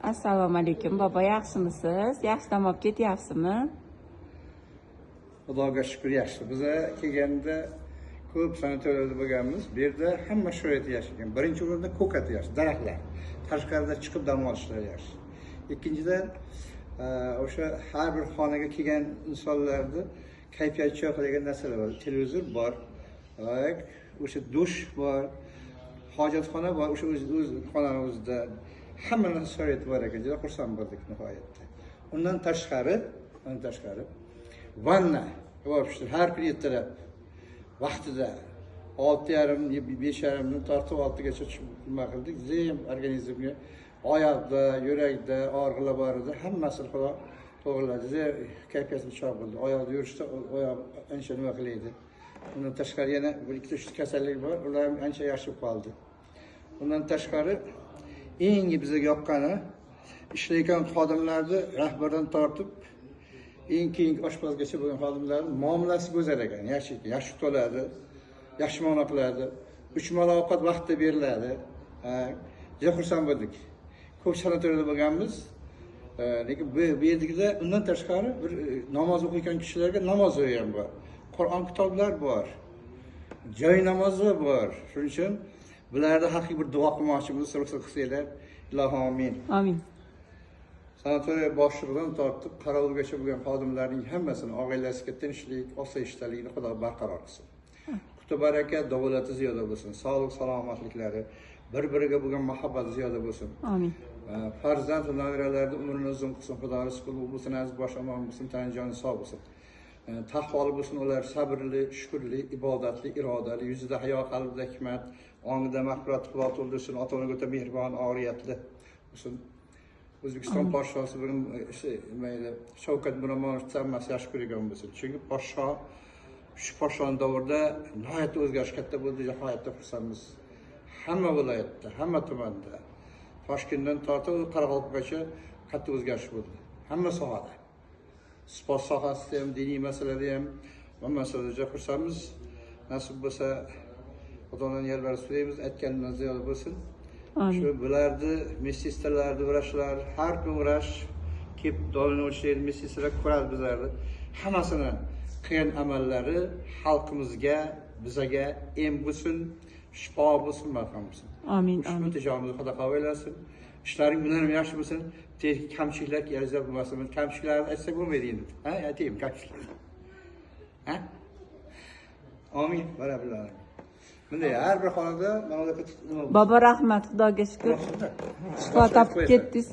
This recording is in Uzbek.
Assalomu alaykum, bobo, yaxshimisiz? Yaxshi dam olib ketyapsizmi? Xudoga shukur, yaxshi. Biza kelganda ko'p sanatoriyada bo'lganmiz. Bu yerda hamma sharoiti yaxshi ekan. Birinchi o'rinda ko'kati yaxshi, daraxtlar. Tashqarida chiqib dam olishlari yaxshi. Ikkinchidan, o'sha har bir xonaga kelgan insonlarni kayfiyati chayqalgan narsalar bor. Televizor bor, o'sha dush bor, hojatxona bor, o'sha o'z xonani o'zida hamma narsa sharoiti bor ekan. Juda xursand bo'ldik nihoyatda. Undan tashqari vanna вообще har kuni ertalab vaqtida 6:30, 5:30dan tortib 6gacha tushib nima qildik. Judayam organizmga, oyoqda, yurakda og'riqlar bor edi, hammasini Xudo to'g'riladi. Juda kayfiyatim chog' bo'ldi. Oyoqda yurishda oyoq ancha nima qilaydi. Undan tashqari yana bir ikkita uchta kasallik bor, ular ham ancha yaxshi bo'lib qoldi. Undan tashqari eng bizga yoqqani, ishlayotgan xodimlarni, rahbardan tortib eng keyingi oshpazgacha bo'lgan xodimlarni muomalasi go'zal ekan, yaxshi ekan, yaxshi to'ladi, yaxshi muomala qiladi, uch mahal ovqat vaqtida beriladi. Juda xursand bo'ldik. Ko'p sanatoriyada bo'lganmiz, lekin bu yerdagida undan tashqari bir namoz o'qiyotgan kishilarga namoz joyi ham bor, Qur'on kitoblar bor, joy namozi bor. Shuning uchun bularni haqqiga bir duo qilmoqchimiz, ruxsat qilsanglar. Ilohi omin. Amin. Sanatoriya boshlig'idan tortib qorovulgacha bo'lgan xodimlarning hammasini oilasiga tinchlik, osoyishtalikni Xudo barqaror qilsin. Quti baraka, davlati ziyoda bo'lsin, sog'lik salomatliklari, bir biriga bo'lgan muhabbati ziyoda bo'lsin. Amin. Farzand va nabiralarni umrini uzun qilsin, Xudo rizqi bo'lsin, aziz bosh omon bo'lsin, tani joni sog' bo'lsin. Taqvoli bo'lsin ular, sabrli, shukrli, ibodatli, irodali, yuzida hayo, qalbida hikmat, ongida mag'firat Xudo to'ldirsin, ota onaga o'ta mehribon, oriyatli bo'lsin. O'zbekiston podshosi bugun nima edi, Shavkat Miromonov hammasi yaxshi ko'rgan bo'lsin. Chunki podsho, shu podshoni davrida nihoyatda o'zgarish katta bo'ldi, nihoyatda xursandmiz. Hamma viloyatda, hamma tumanda, Toshkentdan tortib Qoraqalpoqgacha katta o'zgarish bo'ldi. Hamma sohada. Sport sohasida ham, diniy masalada ham, hamma masalada juda xursandmiz. Nasib bo'lsa, Xudodan yalvarib so'raymiz, aytganimdan ziyoda bo'lsin. Amin. Shu bularni, medsestralarni, vrachlar, har kun vrach kelib dorini o'lchaydi, medsestralar ko'radi bizlarni. Hammasini qilgan amallari xalqimizga, bizaga em bo'lsin, shifo bo'lsin, marham bo'lsin. Amin. Ushbu Amin. tijorimizni Xudo qabul aylasin. Ishlaring bundan ham yaxshi bo'lsin. Kamchiliklar yarashib bo'lmasin. Kamchiliklarni aytsak bo'lmaydi endi. Ha, aytaymi kamchiliklar? Ha? Amin. Bara alamin. Bunday har bir xonada mana bunaqa nima bo'lsin. Bobo, rahmat, Xudoga shukur. Shifo topib ketdingiz.